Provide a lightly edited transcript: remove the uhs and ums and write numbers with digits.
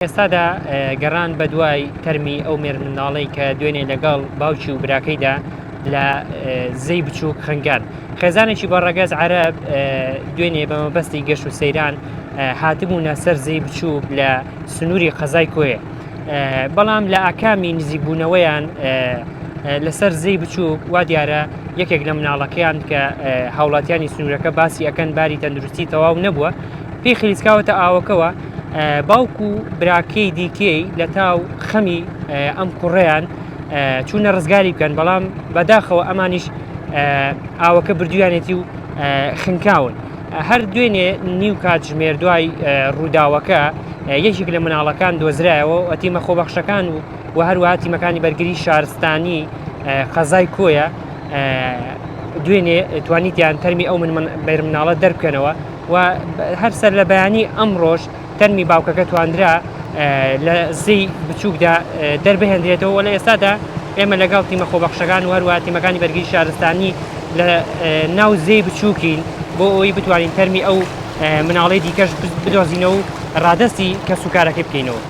ئێستادا گەڕان بەدوای تەرمی ئەو مێردمنداڵەی کە دوێنێ لەگەڵ باوکی و براکەیدا لە زێی بچووک خنگان. خێزانێکی بە ڕەگەز عەرەب دوێنێ بە مەبەستی گەشت و سەیران هاتبوونە سەر زێی بچووک لە سنووری قەزای کۆیە. بەڵام لە ئاکامی نزیکبوونەوەیان لەسەر زێی بچووک وا دیارە یەکێک لە مناڵەکەیان کە هاوڵاتیانی سنوورەکە باسی ئەکەن باری تەندروستی تەواو نەبووە پێی خلیسکاوەتە ئاوەکەوە باوک و براکەی دیکەی لە تاو خەمی ئەم کوڕیان چوونە ڕزگاری بکەن بەڵام بەداخەوە ئەمانیش ئاوەکە بردویانێتی و خنکاون. هەر دوێنێ نیو کاتژمێر دوای ڕووداوەکە یەکێک لە مناڵەکان دۆزرایەوە و تیمە خۆبەخشەکان و و هەروەها تیمەکانی بەرگری شارستانی قەزای کۆیە دوێنێ توانیتیان تەرمی ئەو من مێرمناڵە دەربکەنەوە و هەر سەر لە بەیانی ئەمڕۆش تەرمی باوکەکە تواندرا لە زێی بچووکدا دەربهێندرێتەوە و لە ئێستادا ئێمە لەگەڵ تیمە خۆبەخشەکان و هەروەها تیمەکانی بەرگری شارستانی لە ناو زێی بچووکین بۆ ئەوەی بتوانین تەرمی ئەو مناڵەی دیکەش بدۆزینەوە و ڕادەستی کەسوکارەکەی بکەینەوە.